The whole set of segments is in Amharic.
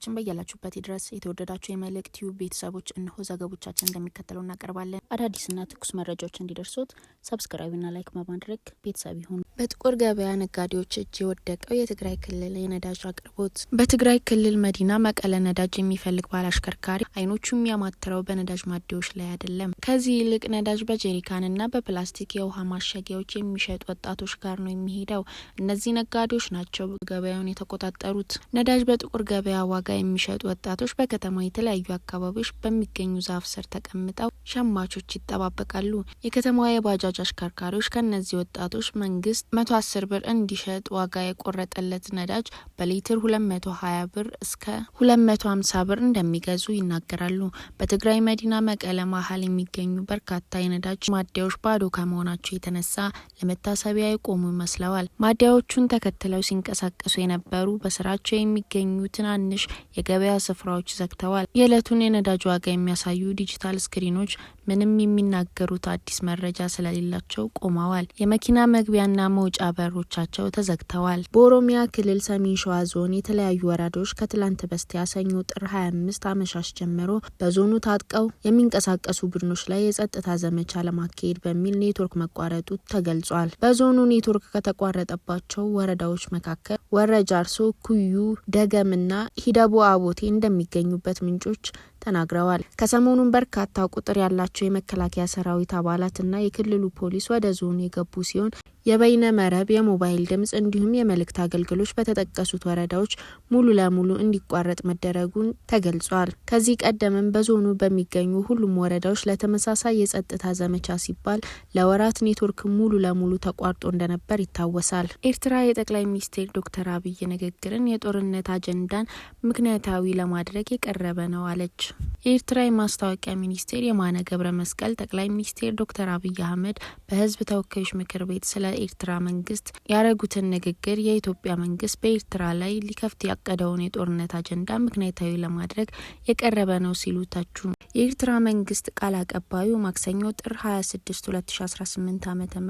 ሰላምታችን በያላችሁበት ድረስ የተወደዳችሁ የመልሕቅ ቲዩብ ቤተሰቦች፣ እነሆ ዘገቦቻችን እንደሚከተለው እናቀርባለን። አዳዲስና ትኩስ መረጃዎች እንዲደርሶት subscribe ና like በማድረግ ቤተሰብ ይሁኑ። በጥቁር ገበያ ነጋዴዎች እጅ የወደቀው የትግራይ ክልል የነዳጅ አቅርቦት። በትግራይ ክልል መዲና መቀለ ነዳጅ የሚፈልግ ባለ አሽከርካሪ አይኖቹ የሚያማትረው በነዳጅ ማደያዎች ላይ አይደለም። ከዚህ ይልቅ ነዳጅ በጀሪካንና በፕላስቲክ የውሃ ማሸጊያዎች የሚሸጡ ወጣቶች ጋር ነው የሚሄደው። እነዚህ ነጋዴዎች ናቸው ገበያውን የተቆጣጠሩት። ነዳጅ በጥቁር ገበያ ዋጋ የሚሸጡ ወጣቶች በከተማ የተለያዩ አካባቢዎች በሚገኙ ዛፍ ስር ተቀምጠው ሸማቾች ይጠባበቃሉ። የከተማዋ የባጃጅ አሽከርካሪዎች ከእነዚህ ወጣቶች መንግስት 110 ብር እንዲሸጥ ዋጋ የቆረጠለት ነዳጅ በሊትር 220 ብር እስከ 250 ብር እንደሚገዙ ይናገራሉ። በትግራይ መዲና መቀለ መሀል የሚገኙ በርካታ የነዳጅ ማደያዎች ባዶ ከመሆናቸው የተነሳ ለመታሰቢያ የቆሙ ይመስለዋል። ማደያዎቹን ተከትለው ሲንቀሳቀሱ የነበሩ በስራቸው የሚገኙ ትናንሽ የገበያ ስፍራዎች ዘግተዋል። የዕለቱን የነዳጅ ዋጋ የሚያሳዩ ዲጂታል ስክሪኖች ምንም የሚናገሩት አዲስ መረጃ ስለሌላቸው ቆመዋል። የመኪና መግቢያና መውጫ በሮቻቸው ተዘግተዋል። በኦሮሚያ ክልል ሰሜን ሸዋ ዞን የተለያዩ ወረዳዎች ከትላንት በስቲያ ሰኞ ጥር 25 አመሻሽ ጀምሮ በዞኑ ታጥቀው የሚንቀሳቀሱ ቡድኖች ላይ የጸጥታ ዘመቻ ለማካሄድ በሚል ኔትወርክ መቋረጡ ተገልጿል። በዞኑ ኔትወርክ ከተቋረጠባቸው ወረዳዎች መካከል ወረ ጃርሶ፣ ኩዩ፣ ደገምና ሂደቡ አቦቴ እንደሚገኙበት ምንጮች ተናግረዋል። ከሰሞኑን በርካታ ቁጥር ያላቸው የመከላከያ ሰራዊት አባላት እና የክልሉ ፖሊስ ወደ ዞኑ የገቡ ሲሆን የበይነ መረብ፣ የሞባይል ድምጽ እንዲሁም የመልእክት አገልግሎች በተጠቀሱት ወረዳዎች ሙሉ ለሙሉ እንዲቋረጥ መደረጉን ተገልጿል። ከዚህ ቀደምም በዞኑ በሚገኙ ሁሉም ወረዳዎች ለተመሳሳይ የጸጥታ ዘመቻ ሲባል ለወራት ኔትወርክ ሙሉ ለሙሉ ተቋርጦ እንደነበር ይታወሳል። ኤርትራ የጠቅላይ ሚኒስትር ዶክተር አብይ ንግግርን የጦርነት አጀንዳን ምክንያታዊ ለማድረግ የቀረበ ነው አለች። የኤርትራ የማስታወቂያ ሚኒስቴር የማነ ገብረ መስቀል ጠቅላይ ሚኒስትር ዶክተር አብይ አህመድ በህዝብ ተወካዮች ምክር ቤት ስለ ኤርትራ መንግስት ያደረጉትን ንግግር የኢትዮጵያ መንግስት በኤርትራ ላይ ሊከፍት ያቀደውን የጦርነት አጀንዳ ምክንያታዊ ለማድረግ የቀረበ ነው ሲሉ ተቹ። የኤርትራ መንግስት ቃል አቀባዩ ማክሰኞ ጥር 26 2018 ዓ.ም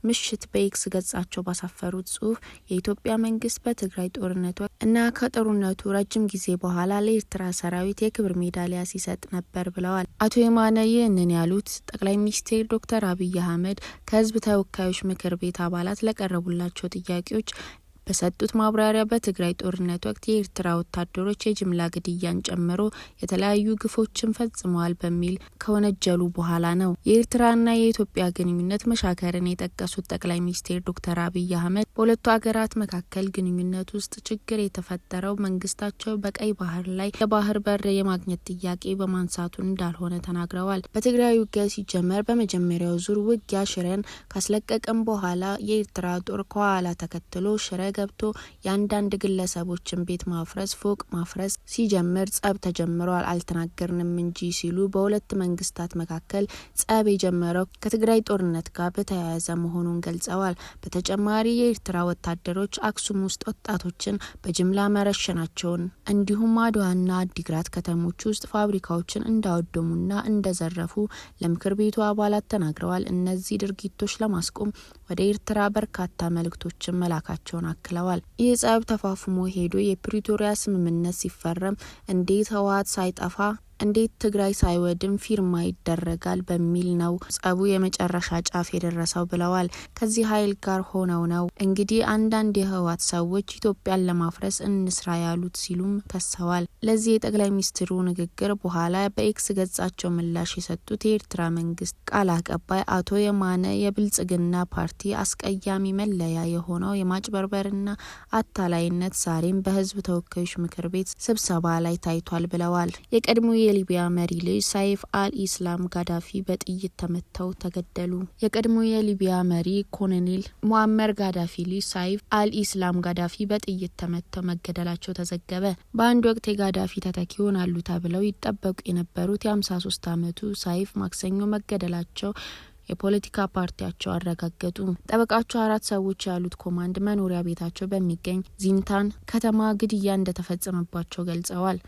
ምሽት በኤክስ ገጻቸው ባሰፈሩት ጽሁፍ የኢትዮጵያ መንግስት በትግራይ ጦርነት ወቅት እና ከጦርነቱ ረጅም ጊዜ በኋላ ለኤርትራ ሰራዊት የክብር ሜዳሊያ ሲሰጥ ነበር ብለዋል። አቶ የማነ ይህንን ያሉት ጠቅላይ ሚኒስትር ዶክተር አብይ አህመድ ከህዝብ ተወካዮች ምክር ቤት አባላት ለቀረቡላቸው ጥያቄዎች በሰጡት ማብራሪያ በትግራይ ጦርነት ወቅት የኤርትራ ወታደሮች የጅምላ ግድያን ጨምሮ የተለያዩ ግፎችን ፈጽመዋል በሚል ከወነጀሉ በኋላ ነው። የኤርትራና የኢትዮጵያ ግንኙነት መሻከርን የጠቀሱት ጠቅላይ ሚኒስትር ዶክተር አብይ አህመድ በሁለቱ ሀገራት መካከል ግንኙነት ውስጥ ችግር የተፈጠረው መንግስታቸው በቀይ ባህር ላይ የባህር በር የማግኘት ጥያቄ በማንሳቱ እንዳልሆነ ተናግረዋል። በትግራይ ውጊያ ሲጀመር በመጀመሪያው ዙር ውጊያ ሽረን ካስለቀቅን በኋላ የኤርትራ ጦር ከኋላ ተከትሎ ሽረ ገብቶ የአንዳንድ ግለሰቦችን ቤት ማፍረስ፣ ፎቅ ማፍረስ ሲጀምር ጸብ ተጀምሯል፣ አልተናገርንም እንጂ ሲሉ በሁለት መንግስታት መካከል ጸብ የጀመረው ከትግራይ ጦርነት ጋር በተያያዘ መሆኑን ገልጸዋል። በተጨማሪ የኤርትራ ወታደሮች አክሱም ውስጥ ወጣቶችን በጅምላ መረሸናቸውን እንዲሁም አድዋና አዲግራት ከተሞች ውስጥ ፋብሪካዎችን እንዳወደሙና እንደዘረፉ ለምክር ቤቱ አባላት ተናግረዋል። እነዚህ ድርጊቶች ለማስቆም ወደ ኤርትራ በርካታ መልእክቶችን መላካቸውን አክለዋል። ይህ ጸብ ተፋፍሞ ሄዶ የፕሪቶሪያ ስምምነት ሲፈረም እንዴት ህወሓት ሳይጠፋ፣ እንዴት ትግራይ ሳይወድም ፊርማ ይደረጋል በሚል ነው ጸቡ የመጨረሻ ጫፍ የደረሰው ብለዋል። ከዚህ ኃይል ጋር ሆነው ነው እንግዲህ አንዳንድ የህወሓት ሰዎች ኢትዮጵያን ለማፍረስ እንስራ ያሉት ሲሉም ከሰዋል። ለዚህ የጠቅላይ ሚኒስትሩ ንግግር በኋላ በኤክስ ገጻቸው ምላሽ የሰጡት የኤርትራ መንግስት ቃል አቀባይ አቶ የማነ የብልጽግና ፓርቲ አስቀያሚ መለያ የሆነው የማጭበርበርና አታላይነት ዛሬም በህዝብ ተወካዮች ምክር ቤት ስብሰባ ላይ ታይቷል ብለዋል። የቀድሞ የሊቢያ መሪ ልጅ ሳይፍ አልኢስላም ጋዳፊ በጥይት ተመተው ተገደሉ። የቀድሞ የሊቢያ መሪ ኮሎኔል ሙአመር ጋዳፊ ልጅ ሳይፍ አልኢስላም ጋዳፊ በጥይት ተመተው መገደላቸው ተዘገበ። በአንድ ወቅት የጋዳፊ ተተኪ ይሆናሉ ተብለው ይጠበቁ የነበሩት የ53 ዓመቱ ሳይፍ ማክሰኞ መገደላቸው የፖለቲካ ፓርቲያቸው አረጋገጡ። ጠበቃቸው አራት ሰዎች ያሉት ኮማንድ መኖሪያ ቤታቸው በሚገኝ ዚንታን ከተማ ግድያ እንደተፈጸመባቸው ገልጸዋል።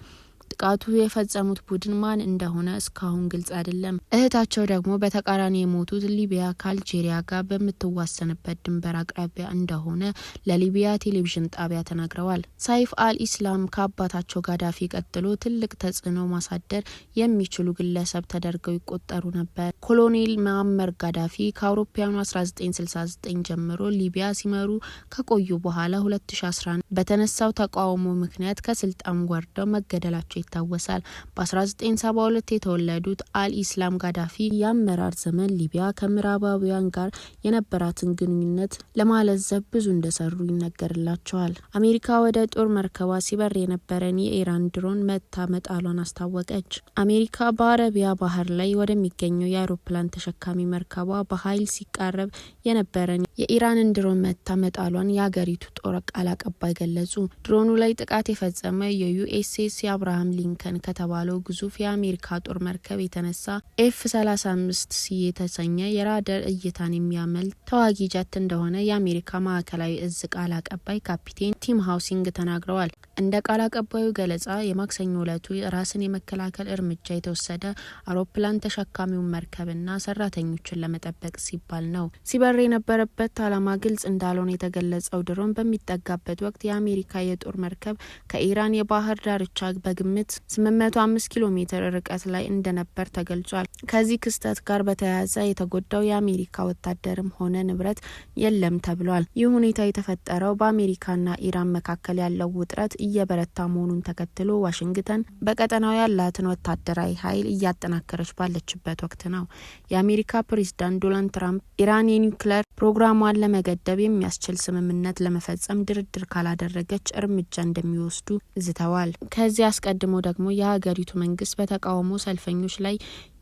ጥቃቱ የፈጸሙት ቡድን ማን እንደሆነ እስካሁን ግልጽ አይደለም። እህታቸው ደግሞ በተቃራኒ የሞቱት ሊቢያ ከአልጄሪያ ጋር በምትዋሰንበት ድንበር አቅራቢያ እንደሆነ ለሊቢያ ቴሌቪዥን ጣቢያ ተናግረዋል። ሳይፍ አልኢስላም ከአባታቸው ጋዳፊ ቀጥሎ ትልቅ ተጽዕኖ ማሳደር የሚችሉ ግለሰብ ተደርገው ይቆጠሩ ነበር። ኮሎኔል ሙአመር ጋዳፊ ከአውሮፓውያኑ 1969 ጀምሮ ሊቢያ ሲመሩ ከቆዩ በኋላ 2011 በተነሳው ተቃውሞ ምክንያት ከስልጣን ወርደው መገደላቸው ይታወሳል። በ1972 የተወለዱት አልኢስላም ጋዳፊ የአመራር ዘመን ሊቢያ ከምዕራባውያን ጋር የነበራትን ግንኙነት ለማለዘብ ብዙ እንደሰሩ ይነገርላቸዋል። አሜሪካ ወደ ጦር መርከቧ ሲበር የነበረን የኢራን ድሮን መታ መጣሏን አስታወቀች። አሜሪካ በአረቢያ ባህር ላይ ወደሚገኘው የአውሮፕላን ተሸካሚ መርከቧ በኃይል ሲቃረብ የነበረን የኢራንን ድሮን መታ መጣሏን የአገሪቱ ጦር ቃል አቀባይ ገለጹ። ድሮኑ ላይ ጥቃት የፈጸመ የዩኤስኤስ የአብርሃም ሊንከን ከተባለው ግዙፍ የአሜሪካ ጦር መርከብ የተነሳ ኤፍ 35 ሲ የተሰኘ የራደር እይታን የሚያመልጥ ተዋጊ ጀት እንደሆነ የአሜሪካ ማዕከላዊ እዝ ቃል አቀባይ ካፒቴን ቲም ሃውሲንግ ተናግረዋል። እንደ ቃል አቀባዩ ገለጻ የማክሰኞ ዕለቱ ራስን የመከላከል እርምጃ የተወሰደ አውሮፕላን ተሸካሚውን መርከብና ሰራተኞችን ለመጠበቅ ሲባል ነው። ሲበር የነበረበት ዓላማ ግልጽ እንዳልሆነ የተገለጸው ድሮን በሚጠጋበት ወቅት የአሜሪካ የጦር መርከብ ከኢራን የባህር ዳርቻ በግምት 805 ኪሎ ሜትር ርቀት ላይ እንደነበር ተገልጿል። ከዚህ ክስተት ጋር በተያያዘ የተጎዳው የአሜሪካ ወታደርም ሆነ ንብረት የለም ተብሏል። ይህ ሁኔታ የተፈጠረው በአሜሪካና ኢራን መካከል ያለው ውጥረት እየበረታ መሆኑን ተከትሎ ዋሽንግተን በቀጠናው ያላትን ወታደራዊ ኃይል እያጠናከረች ባለችበት ወቅት ነው። የአሜሪካ ፕሬዚዳንት ዶናልድ ትራምፕ ኢራን የኒውክሌር ፕሮግራሟን ለመገደብ የሚያስችል ስምምነት ለመፈጸም ድርድር ካላደረገች እርምጃ እንደሚወስዱ ዝተዋል። ከዚህ አስቀድሞ ደግሞ የሀገሪቱ መንግስት በተቃውሞ ሰልፈኞች ላይ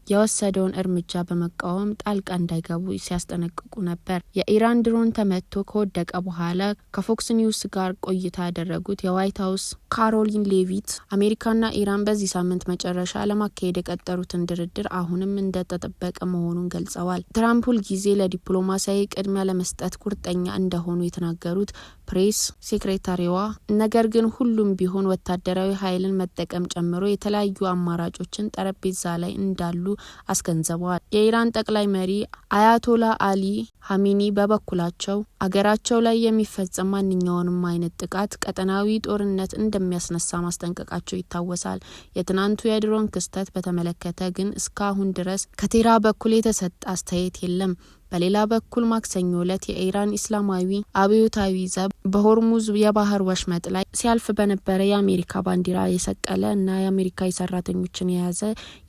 የወሰደውን እርምጃ በመቃወም ጣልቃ እንዳይገቡ ሲያስጠነቅቁ ነበር። የኢራን ድሮን ተመቶ ከወደቀ በኋላ ከፎክስ ኒውስ ጋር ቆይታ ያደረጉት የዋይት ሀውስ ካሮሊን ሌቪት አሜሪካና ኢራን በዚህ ሳምንት መጨረሻ ለማካሄድ የቀጠሩትን ድርድር አሁንም እንደተጠበቀ መሆኑን ገልጸዋል። ትራምፕ ሁልጊዜ ለዲፕሎማሲያዊ ቅድሚያ ለመስጠት ቁርጠኛ እንደሆኑ የተናገሩት ፕሬስ ሴክሬታሪዋ፣ ነገር ግን ሁሉም ቢሆን ወታደራዊ ኃይልን መጠቀም ጨምሮ የተለያዩ አማራጮችን ጠረጴዛ ላይ እንዳሉ አስገንዝበዋል። የኢራን ጠቅላይ መሪ አያቶላ አሊ ሀሚኒ በበኩላቸው አገራቸው ላይ የሚፈጸም ማንኛውንም አይነት ጥቃት ቀጠናዊ ጦርነት እንደሚያስነሳ ማስጠንቀቃቸው ይታወሳል። የትናንቱ የድሮን ክስተት በተመለከተ ግን እስካሁን ድረስ ከቴህራን በኩል የተሰጠ አስተያየት የለም። በሌላ በኩል ማክሰኞ ዕለት የኢራን እስላማዊ አብዮታዊ ዘብ በሆርሙዝ የባህር ወሽመጥ ላይ ሲያልፍ በነበረ የአሜሪካ ባንዲራ የሰቀለ እና የአሜሪካ ሰራተኞችን የያዘ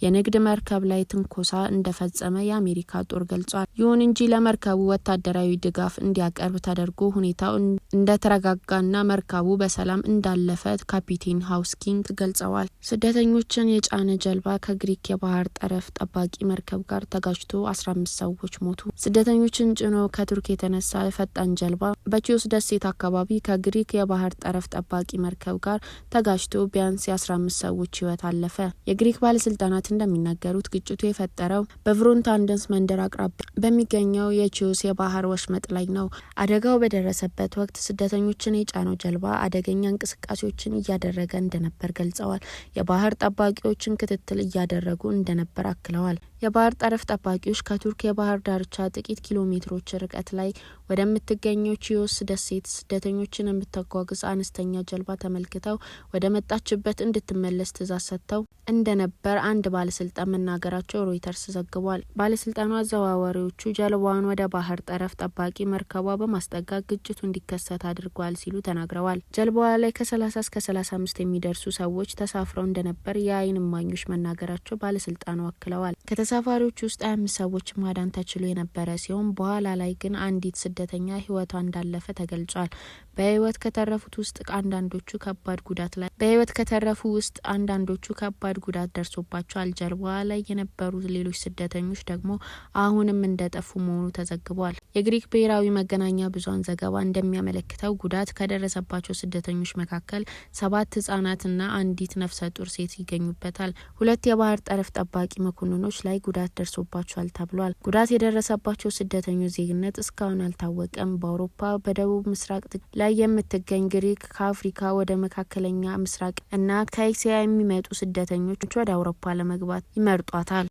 የንግድ መርከብ ላይ ትንኮሳ እንደፈጸመ የአሜሪካ ጦር ገልጿል። ይሁን እንጂ ለመርከቡ ወታደራዊ ድጋፍ እንዲያቀርብ ተደርጎ ሁኔታው እንደተረጋጋና መርከቡ በሰላም እንዳለፈ ካፒቴን ሃውስኪንግ ገልጸዋል። ስደተኞችን የጫነ ጀልባ ከግሪክ የባህር ጠረፍ ጠባቂ መርከብ ጋር ተጋጭቶ 15 ሰዎች ሞቱ። ስደተኞችን ጭኖ ከቱርክ የተነሳ ፈጣን ጀልባ በቺዮስ ደሴት አካባቢ ከግሪክ የባህር ጠረፍ ጠባቂ መርከብ ጋር ተጋጭቶ ቢያንስ የ15 ሰዎች ሕይወት አለፈ። የግሪክ ባለስልጣናት እንደሚናገሩት ግጭቱ የፈጠረው በቭሮንታንደስ መንደር አቅራቢያ በሚገኘው የቺዮስ የባህር ወሽመጥ ላይ ነው። አደጋው በደረሰበት ወቅት ስደተኞችን የጫነው ጀልባ አደገኛ እንቅስቃሴዎችን እያደረገ እንደነበር ገልጸዋል። የባህር ጠባቂዎችን ክትትል እያደረጉ እንደነበር አክለዋል። የባህር ጠረፍ ጠባቂዎች ከቱርክ የባህር ዳርቻ ጥቂት ኪሎ ሜትሮች ርቀት ላይ ወደምትገኘው ቺዮስ ደሴት ስደተኞችን የምታጓጉዝ አነስተኛ ጀልባ ተመልክተው ወደ መጣችበት እንድትመለስ ትዕዛዝ ሰጥተው እንደነበር አንድ ባለስልጣን መናገራቸው ሮይተርስ ዘግቧል። ባለስልጣኑ አዘዋዋሪዎቹ ጀልባዋን ወደ ባህር ጠረፍ ጠባቂ መርከቧ በማስጠጋት ግጭቱ እንዲከሰት አድርጓል ሲሉ ተናግረዋል። ጀልባዋ ላይ ከ30 እስከ 35 የሚደርሱ ሰዎች ተሳፍረው እንደነበር የአይን እማኞች መናገራቸው ባለስልጣኑ አክለዋል። ከተሳፋሪዎች ውስጥ 25 ሰዎች ማዳን ተችሎ የነበረ ሲሆን በኋላ ላይ ግን አንዲት ስደተኛ ሕይወቷ እንዳለፈ ተገልጿል። በህይወት ከተረፉት ውስጥ አንዳንዶቹ ከባድ ጉዳት ላይ በህይወት ከተረፉ ውስጥ አንዳንዶቹ ከባድ ጉዳት ደርሶባቸዋል። ጀልባዋ ላይ የነበሩ ሌሎች ስደተኞች ደግሞ አሁንም እንደጠፉ መሆኑ ተዘግቧል። የግሪክ ብሔራዊ መገናኛ ብዙሃን ዘገባ እንደሚያመለክተው ጉዳት ከደረሰባቸው ስደተኞች መካከል ሰባት ህጻናትና አንዲት ነፍሰ ጡር ሴት ይገኙበታል። ሁለት የባህር ጠረፍ ጠባቂ መኮንኖች ላይ ጉዳት ደርሶባቸዋል ተብሏል። ጉዳት የደረሰባቸው ስደተኞች ዜግነት እስካሁን አልታወቀም። በአውሮፓ በደቡብ ምስራቅ ላይ የምትገኝ ግሪክ ከአፍሪካ ወደ መካከለኛ ምስራቅ እና ከኤስያ የሚመጡ ስደተኞች ወደ አውሮፓ ለመግባት ይመርጧታል።